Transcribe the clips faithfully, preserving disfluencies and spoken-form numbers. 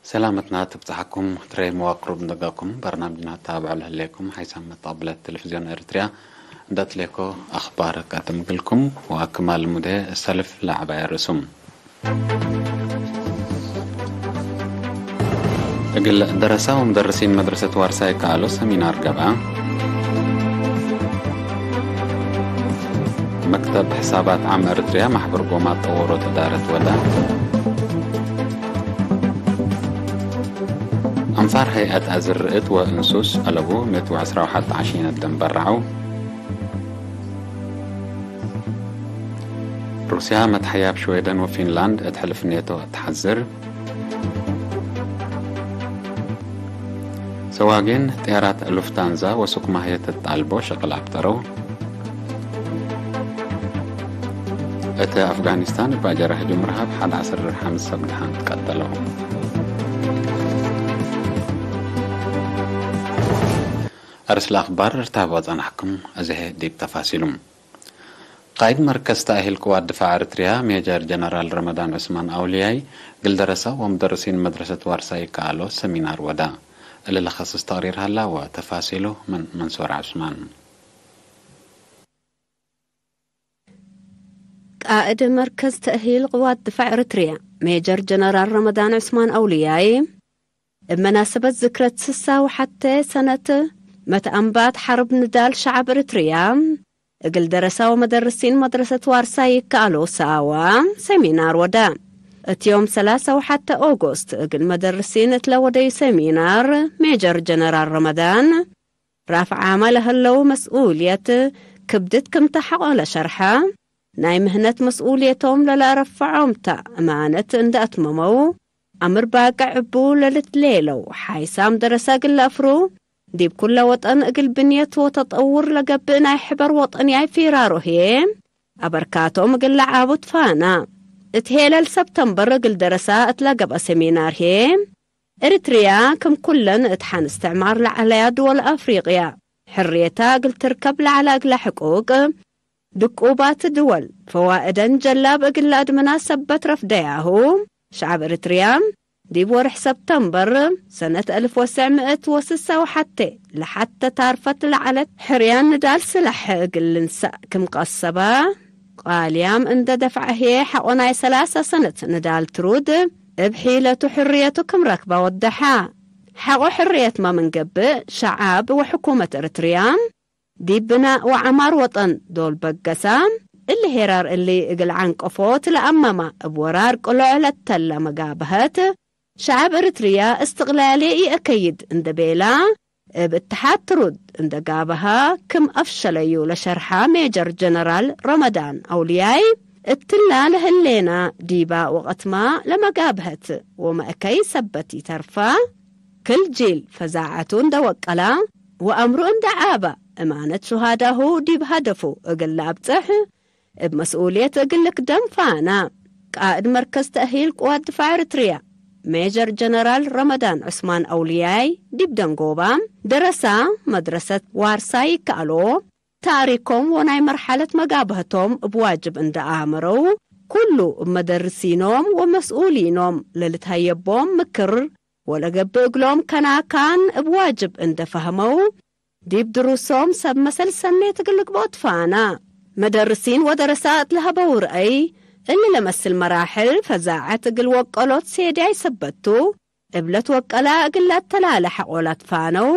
ሰላመትና ትብጽሐኩም። ትረይ መዋቅሩ ብንደጋኩም በርናምጅና ታብዑ ለህሌኩም ሓይሳም መጣብለት ቴሌቪዝዮን ኤርትርያ እንደ ትሌኮ አኽባር ቀድም እግልኩም ወአክማል ሙዴ ሰልፍ ለዐባየ ርእሱም። እግል ደረሳ ወመደርሲን መድረሰት ዋርሳይ ከአሎ ሰሚናር ገብአ። መክተብ ሕሳባት ዓም ኤረትርያ ማሕበር ጎማት ጠወሮት እዳረት ወዳ። አንፋር ሀይአት አዝርዕት ወእንሱስ አለቡ ምእት ወዐስራ ወሐት ዓሺነት ደንበራዐው። ሩስያ መትሐያብ ሽዌደን ወፊንላንድ እት ሕልፍ ኔቶ ተሐዝር። ሰዋጊን ጥያራት ሉፍታንዛ ወሱክ ማህየት እት ጣልቦ ሸቅል አብጠረው። እት አፍጋኒስታን እብ አጀረ ህጁም ረሃብ ሐድ ዐስር ሐምስ ሰብ ደሓን ትቀተለው። አርስ ለአኽባር እርታብ ወጸናሕኩም፣ አዜ ዲብ ተፋሲሉም። ቃይድ መርከዝ ተእሂል ቅዋት ድፋዕ ኤረትርያ ሜጀር ጀነራል ረመዳን ዑስማን አውልያይ፣ እግል ደረሰ ወሙደርሲን መድረሰት ዋርሳይ ከአሎ ሰሚናር ወዳ። እሊ ለኸስስ ተቅሪር ሀላ ወተፋሲሉ ምን መንሱር ዑስማን። ቃእድ መርከዝ ተእሂል ቅዋት ድፋዕ ኤረትርያ ሜጀር ጀነራል ረመዳን ዑስማን አውልያይ፣ እብ መናሰበት ዝክረት ስሳ ወሐቴ ሰነት መትአንባት ሐርብ ንዳል ሸዐብ ኤረትርያ፣ እግል ደረሳ ወመደርሲን መድረሰት ዋርሳይ ይከአሎ ሰአወ ሰሚናር ወደ። እት ዮም ሰላሳ ወሐቴ ኦጎስት እግል መደርሲን እት ለወደዩ ሰሚናር፣ ሜጀር ጀነራል ረመዳን፣ ራፍዓመ ለህለው መስኡልየት ክብድት ክምተ ሐቆ ለሸርሐ፣ ናይ ምህነት መስኡልየቶም ለለአረፈዖም ተ እማነት እንደ አትመመው፣ አምር ባቅዕ እቡ ለልትሌለው ሓይሳም ደረሰ እግል ለአፍሩ፣ ዲብ ኩለ ወጠን እግል ብንየት ወተጠውር ለገብእ ናይ ሕበር ወጠንያይ ፊራሮ ህዬ፣ አበርካቶም እግል ለዓቡ ትፋና። እት ሄለል ሰብተምበር እግል ደረሳ እት ለገብአ ሰሚናር ህዬ፣ ኤሪትርያ፣ ክም ኩለን እት ሐን እስትዕማር ለዐለያ ድወል አፍሪቅያ፣ ሕርየታ እግል ትርከብ ለዐለ እግለ ሕቁቅ ድቁባት ድወል፣ ፈዋእደን ጀላብ እግል ለአድምና ሰበት ረፍደያሁ፣ ሸዐብ ኤሪትርያ፣ ዲብ ወርሕ ሰብተምበር ሰነት አልፍ ወትሰዕ ምእት ወስሳ ወሐቴ ለሐቴ ታርፈት ለዐለት ሕርያን ንዳል ስላሕ እግል ልንሳእ ክም ቀሰበ፣ ቃልያም እንደ ደፍዐ ህዬ ሐቆ ናይ ሰላሳ ሰነት ንዳል ትሩድ እብ ሒለቱ ሕርየቱ ክም ረክበ ወደሐ። ሐቆ ሕርየትመ ምን ገብእ፣ ሸዓብ ወሕኩመት ኤረትርያ ዲብ ብናእ ወዐማር ወጠን ዶል በገሰ። እሊ ሄራር እሊ እግል ዐንቀፎት ለአመመ እብ ወራር ቅሎዕ ለተለ መጋብሀት፣ ሸዐብ ኤረትርያ እስትቅላሌ ኢአከይድ እንደ ቤላ፣ እብ እትሓድ ትሩድ እንደ ጋብሀ ክም አፍሸለዩ ለሸርሐ ሜጀር ጀነራል ረመዳን አውልያይ፣ እትላ ለህሌና ዲባ ወቀትማ ለመጋብሀት ወመእከይ ሰበት ኢተርፋ፣ ክል ጂል ፈዛዐቱ እንደ ወቀላ ወአምሩ እንደ ዓበ፣ እማነት ሹሃዳሁ ዲብ ሀደፉ እግል ለአብጽሕ፣ እብ መስኡልየት እግል ልክደም ፋና። ቃእድ መርከዝ ተእሂል ቅዋት ድፋዕ ኤረትርያ ሜጀር ጀነራል ረመዳን ዑስማን አውልያይ ዲብ ደንጎባ፣ ደረሳ መድረሰት ዋርሳይ ይከአሎ፣ ታሪኮም ወናይ መርሐለት መጋብሀቶም እብ ዋጅብ እንደ አመረው፣ ኩሉ እብ መደርሲኖም ወመስኡሊኖም ለልትሀየቦም ምክር ወለገብእ እግሎም ከናካን እብ ዋጅብ እንደ ፈህመው፣ ዲብ ድሩሶም ሰብ መሰል ሰኔት እግል ልግብኦ ትፋና። መደርሲን ወደረሳ እት ለሀበው ረአይ፣ እሊ ለመስል መራሕል ፈዛዐት እግል ወቀሎት ሴድያይ ሰበት ቱ፣ እብ ለትወቀላ እግል ለአተላለ ሐቆ ለትፋነው፣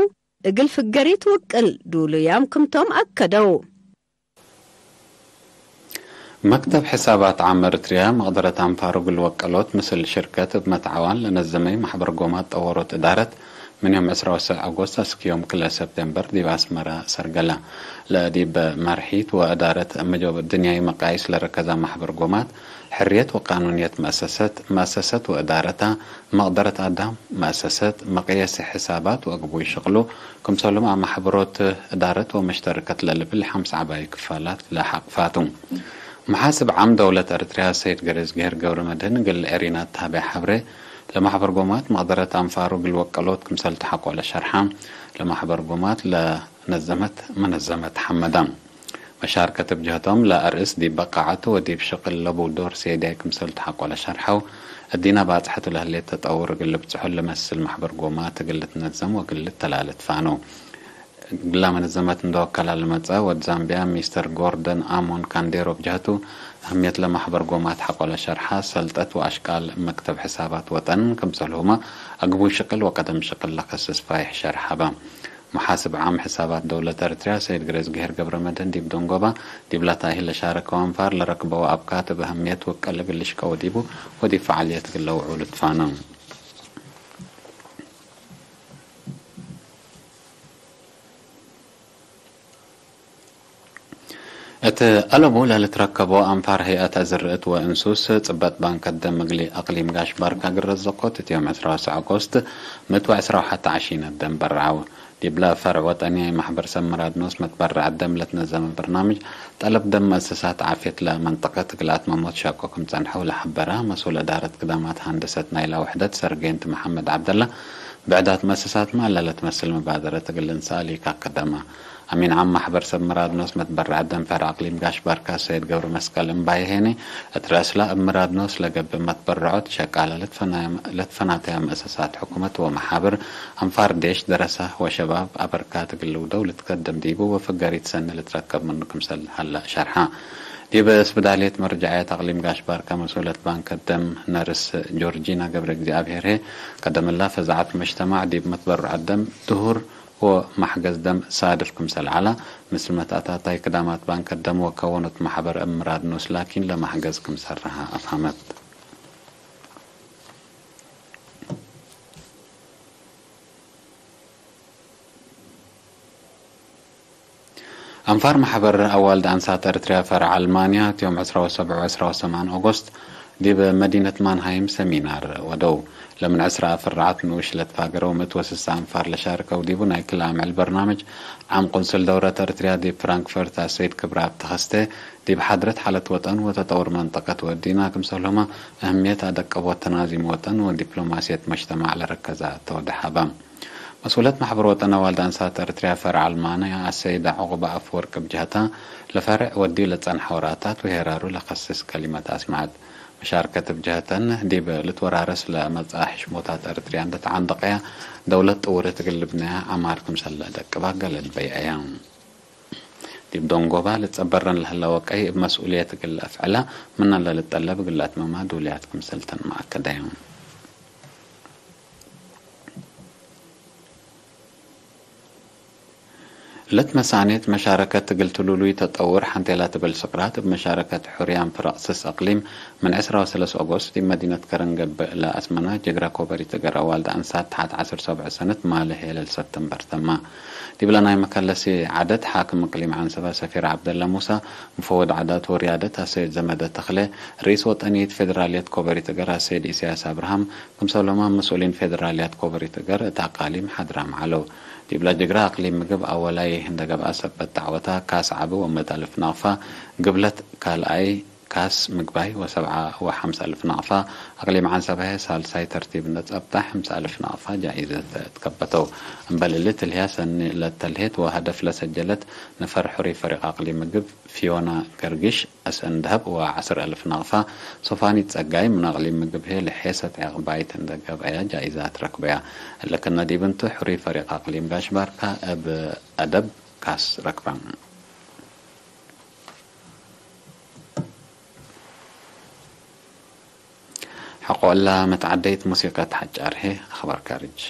እግል ፍገሪት ውቅል ዱሉያም ክምቶም አከደው። መክተብ ሕሳባት ዓም ኤረትርያ መቅደረት አንፋር እግል ወቀሎት ምስል ሽርከት እብ መትዓዋን ለነዘመይ ማሕበር ጎማት ጠወሮት እዳረት ምን ዮም ዕስራ ወሰዕ አጎስት አስክ ዮም ክለ ሰብቴምበር ዲብ አስመረ ሰርገለ። ለዲብ መርሒት ወእዳረት መጆብ ድንያይ መቃይስ ለረከዛ ማሕበር ጎማት ሕርየት ወቃኑንየት መአሰሰት፣ መአሰሰት ወእዳረታ መቅደረት አዳም መአሰሰት፣ መቅየሲ ሕሳባት ወአግቡይ ሽቅሉ፣ ክምሰልሁም አማሕብሮት እዳረት ወመሽተርከት ለልብል ሐምስ ዐባይ ክፋላት ለሐቅፋቱ። መሓስብ ዓም ደውለት ኤረትርያ ሰይድ ገሬዝግሄር ገብረመድህን እግል ኤሪና እት ሀበየ ሐብሬ፣ ለማሕበር ጎማት መቅደረት አንፋሩ እግል ወቀሎት ክምሰል ተሐቆ ለሸርሐ፣ ለማሕበር ጎማት ለነዘመት መነዘመት ሐመዳ። መሻርከት እብ ጀህቶም ለአርእስ ዲብ በቃዐቱ ወዲብ ሽቅል ለቡ ዶር ሴድያይ ክምሰል ተሐቆ ለሸርሐው፣ እዲና ባጽሐቱ ለህሌት ተጠውር እግል ልብጽሖ ለመስል መሕበር ጎማት እግል ልትነዘም ወእግል ልተላለ ትፋነው። እግላ መነዘመት እንደ ወከላ ለመጽአ ወድ ዛምቢያ ሚስተር ጎርደን አሞን ካንዴሮ ብጀህቱ፣ አህምየት ለመሕበር ጎማት ሐቆለ ሸርሐ፣ ሰልጠት ወአሽቃል መክተብ ሕሳባት ወጠን ክምሰልሁመ አግቡይ ሽቅል ወቀደም ሽቅል ለከስስ ፋይሕ ሸርሐ በ። ሙሓስብ ዓም ሕሳባት ደውለት ኤረትርያ ሰይድ ግሬዝግሄር ገብረመድህን ዲብ ደንጎባ፣ ዲብ ለታይህ ለሻረከው አንፋር ለረክበው አብካት እብ አህምየት ወቀል እግል ልሽቀው ዲቡ ወዲብ ፈዓልየት እግል ለውዑ ልትፋነው። እት አለቡ ለልትረከቦ አንፋር ሀይአት አዝርእት ወእንሱስ ጽበጥ ባንከት ደም እግል አቅሊም ጋሽ ባርካ ግረዘኮት እት ዮም ዕስራ ወሰዕ ኦጎስት ምእት ወዕስራ ወሐተ ዐሺነት ደም በርዐው። ዲብለ ፈርዕ ወጠንያይ መሕበር ሰብ ምራድ ኖስ መትበርዐት ደም ለትነዘመ በርናምጅ ጠለብ ደም መእሰሳት ዓፍየት ለመንጠቀት እግል አትመሞት ሸቆ ክም ጸንሐው ለሐበረ መስኡል እዳረት ክዳማት ሀንደሰት ናይላ ውሕደት ሰርጌንት መሐመድ ዐብደላ፣ ብዕዳት መእሰሳትመ እለ ለትመስል መባደረት እግል ልንሰአል ኢካከደመ። አሚን ዓም መሕበር ሰብ ምራድ ኖስ መትበርዐት ደም ፈርዕ አቅሊም ጋሽ ባርካ ሰይድ ገብረ መስቀል እምባየ ሄኔ፣ እት ረአስላ እብ ምራድ ኖስ ለገብእ መትበርዖት ሸቃለ ለትፈናተያ መእሰሳት ሕኩመት ወመሓብር፣ አንፋር ዴሽ፣ ደረሰ ወሸባብ አበርካት እግል ልውደው ልትከደም ዲቡ ወፍገሪት ሰኒ ልትረከብ ምኑ ክምሰል ሀለ ሸርሐ። ዲብ እስብዳልየት መርጀዐየት አቅሊም ጋሽ ባርካ መስኡለት ባንክ ደም ነርስ ጆርጂና ገብረ እግዚኣብሔር ህዬ፣ ቀደምላ ፈዛዐት መጅተማዕ ዲብ መትበርዖት ደም ድሁር ወመሕገዝ ደም ሳድፍ ክምሰል ዐላ፣ ምስል መትአታታይ ክዳማት ባንክ ደም ወከወኖት መሕበር እብ ምራድ ኖስ ላኪን ለመሕገዝ ክም ሰርሐ አፍሀመት። አንፋር መሕበር አዋልድ አንሳት ኤረትርያ ፈርዕ አልማንያ፣ እት ዮም ዕስራ ወሰብዕ ወዕስራ ወሰማን ኦጎስት ዲብ መዲነት ማንሃይም ሰሚናር ወደው። ለምን ዕስራ አፍርዓት ንኡሽ ለትፋገረው ምእት ወስሳ አንፋር ለሻርከው ዲቡ ናይ ክል አምዕል በርናምጅ፣ ዓም ቁንስል ደውለት ኤረትርያ ዲብ ፍራንክፈርት አሰይድ ክብረአብ ተኸስተ፣ ዲብ ሓድረት ሓለት ወጠን ወተጠውር መንጠቀት ወእዲና ክምሰልሁመ፣ አህምየት አደቀቦት ተናዚም ወጠን ወዲፕሎማስየት መጅተማዕ ለረከዘ አተወደ ሐበ። መስኡለት መሕበር ወጠን አዋልድ አንሳት ኤረትርያ ፈርዕ አልማንያ አሰይደ ዑቅበ አፍወርቅ እብ ጀህታ፣ ለፈርዕ ወዲብ ለጸንሐ ወራታት ወሄራሩ ለከስስ ከሊመት አስመዐት። መሻርከት እብ ጀህተን፣ ዲብ ልትወራረስ ለመጽአ ሕሽሞታት ኤረትርያ እንዴ ተዓንደቀያ፣ ደውለት ጥውርት እግል ልብነያ ዐማር ክምሰል ለአደቅባ ገለል በይዐያ። ዲብ ደንጎባ ልትጸበረን ለህለ ወቀይ እብ መስኡልየት እግል ለአፍዕላ ምነ ለልጠለብ እግል ለአትመማ ዱልያት ክምሰልተን መአከደየ። ለትመሳኔት መሻረከት እግል ትሉሉይ ተጠውር ሐንቴላ ትብል ስቅራት እብ መሻረከት ሑርያን ፍረቅስስ አቅሊም ምን ዕስራ ወሰለስ ኦጎስት ዲብ መዲነት ከረን ገብእ ለአስመና ጅግረ ኮበሪት እገር አዋልድ አንሳት ተሐት ዐስር ሰብዕ ሰነት ማለ ሄለል ሰብተምበር ተማ። ዲብለ ናይ መከለሲ ዐደት፣ ሓክም እቅሊም ዐንሰበ ሰፊር ዐብደለ ሙሳ፣ ሙፈወድ ዐዳት ወርያደት አሰይድ ዘመደ ተክለ፣ ርኢስ ወጠንይት ፌደራልየት ኮበሪት እገር አሰይድ ኢሰያስ አብርሃም፣ ክምሰሎማ መስኡሊን ፌደራልያት ኮበሪት እገር እት አቃሊም ሓድራም ዐለው። ዲብለ ጅግረ አቅሊም ምግብ አወላይ እንደ ገብአ ሰበት ዳዕወታ፣ ካስ ዐቢ ወምእት አልፍ ናቅፋ፣ ግብለት ካልኣይ ካስ ምግባይ ወሰብዓ ወሐምስ አልፍ ናቅፋ፣ አቅሊም ዐንሰበ ሳልሳይ ተርቲብ እንደ ጸብጠ፣ ሐምስ አልፍ ናቅፋ ጃኢዘት ትከበተው። እምበል እሊ፣ ትልህያ ሰኒ ለተልሄት ወሀደፍ ለሰጀለት ነፈር ሕሩይ ፈሪቅ አቅሊም ምግብ ፊዮና ገርግሽ አሰእን ደሀብ ወዐስር አልፍ ናቅፋ፣ ሶፋኒት ጸጋይ ምን አቅሊም ምግብ ህዬ ለሔሰት ዔቅባይት እንደ ገብአያ ጃኢዛት ረክበያ። እለ ክነ ዲብ እንቱ፣ ሕሩይ ፈሪቅ አቅሊም ጋሽ ባርካ እብ አደብ ካስ ረክበ። ሐቆ እላ መትዐደይት ሙሲቀት ሐጫር ህዬ አኽባር ካርጅ።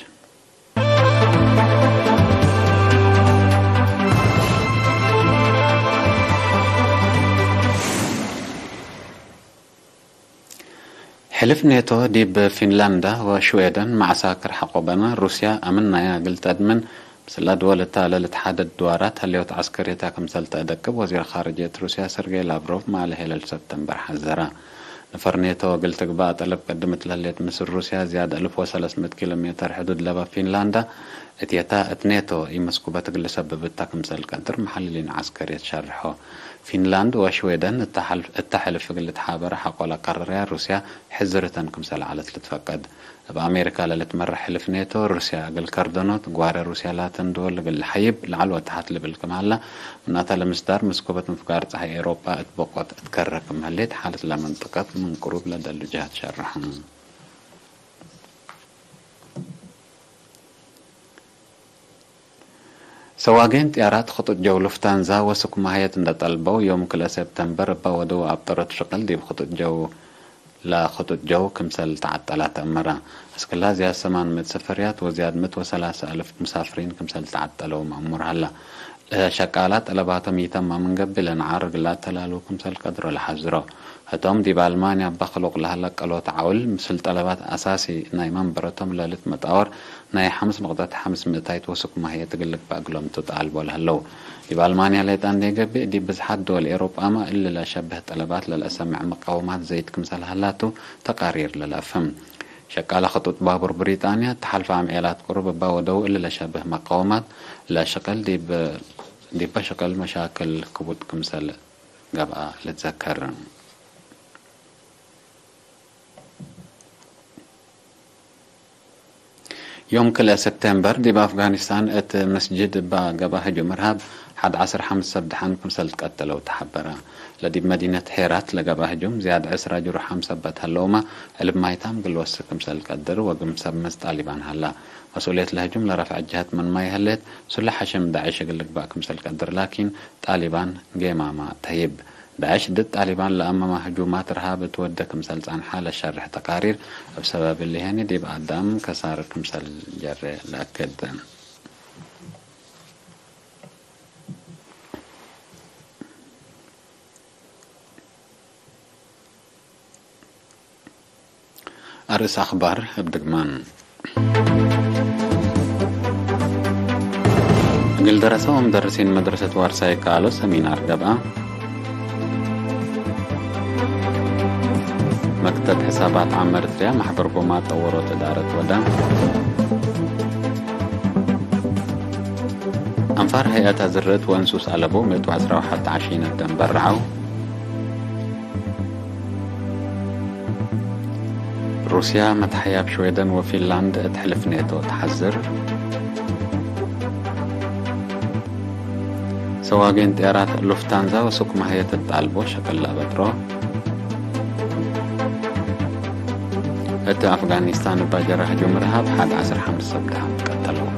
ሕልፍ ኔቶ ዲብ ፊንላንዳ ወሽዌደን መዐሳክር ሐቆ በነ፣ ሩስያ አምን ናያ እግል ተድምን፣ ምስል አድወል እታ ለልትሓደድ ድዋራት ህሌት ዐስከርየተ ክምሰል ተአደቅብ ወዚር ኻርጅየት ሩስያ ሰርጌይ ላቭሮቭ ማለ ሄለል ሰብተምበር ሐዘረ። ነፈር ኔቶ እግል ትግባእ ጠለብ ቀድምት ለህሌት ምስል ሩስያ ዝያድ አልፍ ወሰለስ ምእት ኪሎ ሜተር ሕዱድ ለበ ፊንላንዳ፣ እትየታ እት ኔቶ ኢመስኩበት እግል ልሰብብ እተ ክምሰል ቀድር መሐልሊን ዐስከርየት ሸርሖ። ፊንላንድ ወሽዌደን እተ ሐልፍ፣ እተ ሕልፍ እግል ልትሓበረ ሐቆ ለቀረረያ ሩስያ ሕዝርተን ክምሰል ዐለት ልትፈቀድ። እብ አሜሪካ ለልትመረሕ ሕልፍ ኔቶ፣ ሩስያ እግል ከርደኖት፣ ግዋሬ ሩስያ ላተን ድወል እግል ለሐይብ ለዐል ወተሐት ልብል ክም ሀላ፣ ምናተ ለምስዳር መስኮበት ምፍጋር ጸሓይ ኤሮጳ እት በቆት እት ከረ ክም ህሌት፣ ሓለት ለመንጠቀት ምን ቅሩብ ለደሉ ጀሃት ሸርሐ። ሰዋጌን ጥያራት ክጡጥ ጀው ሉፍታንዛ ወስኩማህየት እንደ ጠልበው፣ ዮም ክልኤ ሴፕተምበር እበ ወደው አብጠረቱ ሽቅል ዲብ ክጡጥ ጀው ለክጡጥ ጀው ክምሰል ተዐጠላ ተአመረ። እስክላ ዝያድ ሰማን ምእት ሰፈርያት ወዝያድ ምእት ወሰላሰ አልፍ ሙሳፍሪን ክምሰል ተዐጠለው መአሙር ሀላ። ለሸቃላ ጠለባቶም ኢተማም እንገብእ ለነዓር እግል ለአተላሉ ክምሰል ቀድሮ ለሐዝሮ። ህቶም ዲብ አልማንያ እበ ክሉቅ ለሀለ ቀሎት ዐውል ምስል ጠለባት አሳሲ ናይ መንበረቶም ለልትመጣወር ናይ ሐምስ ንቅጠት ሐምስ ምእታይት ወስኩማህየት እግል ልግበእ እግሎም ቱ ጠአልቦ ለህለው። ዲብ አልማንያ ሌጣ እንዴ ገብእ፣ ዲብ ብዝሓት ድወል ኤሮጳመ እሊ ለሸብህ ጠለባት ለለአሰምዕ መቃወማት ዘይድ ክምሰል ሀላቱ ተቃሪር ለለአፍህም። ሸቃለ ክጡጥ ባቡር ብሪጣንያ፣ ተሐልፈ አምዔላት ቅሩብ እበ ወደው እሊ ለሸብህ መቃወማት ለሽቅል ዲብ፣ ዲበ ሽቅል መሻክል ክቡድ ክምሰል ገብአ ልትዘከር። ዮም ክልኤ ሰፕቴምበር፣ ዲብ አፍጋኒስታን እት መስጅድ እበ ገብአ ህጁም እርሃብ፣ ሐድ ዐስር ሐምስ ሰብ ደሐን ክምሰል ትቀተለው ተሐበረ። ለዲብ መዲነት ሄራት ለገብአ ህጁም፣ ዝያድ ዕስራ ጅሩሓም ሰበት ሀለውመ፣ ዕልብ ማይታም እግል ወስክ ክምሰል ቀድር ወግም ሰብ መስ ጣሊባን ሀላ። መስኡልየት ለህጁም ለረፍዐ ጀሀት ምንማይ ሀሌት፣ ሱለ ሐሽም ዳዕሽ እግል ልግባእ ክምሰል ቀድር፣ ላኪን ጣሊባን ጌማማ ተህይብ። ዳዕሽ ድድ ጣሊባን ለአመመ ህጁማት እርሃብ እት ወደ ክምሰል ጸንሐ ለሸርሕ ተቃሪር፣ እብ ሰበብ እሊ ህኒ ዲብ አዳም ከሳር ክምሰል ጀሬ ለአክድ። አርእስ አክባር እብ ድግማን። እግል ደረሰ ወምደርሲን መድረሰት ዋርሳይ ከአሎ ሰሚናር ገብአ። መክተብ ሕሳባት ዓም እርትርያ ማሕበር ጎማት ጠወሮት እዳረት ወደ። አንፋር ሀይአት አዝርዕት ወእንሱስ አለቦ ምእት ወዐስራ ወሐት ዓሺነት ደንበር ረዐው። ሩስያ መትሐያብ ሽዌደን ወፊንላንድ እት ሕልፍ ኔቶ ተሐዝር። ሰዋጌን ጥያራት ሉፍታንዛ ወሱክ ማህየት እት ጣልቦ ሸቅል ለአበጥሮ። እት አፍጋኒስታን እባ ጀረ ህጁም ርሃብ ሐድ ዐስር ሐምስ ሰብ ደሐን ትቀተለው።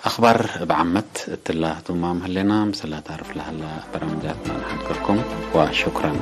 አክባር እብ ዓመት እትላ ቱማም ህሌና፣ ምስላ ታርፍ ለሀላ በራምጃትና ነሐድገርኩም ወሹክረን።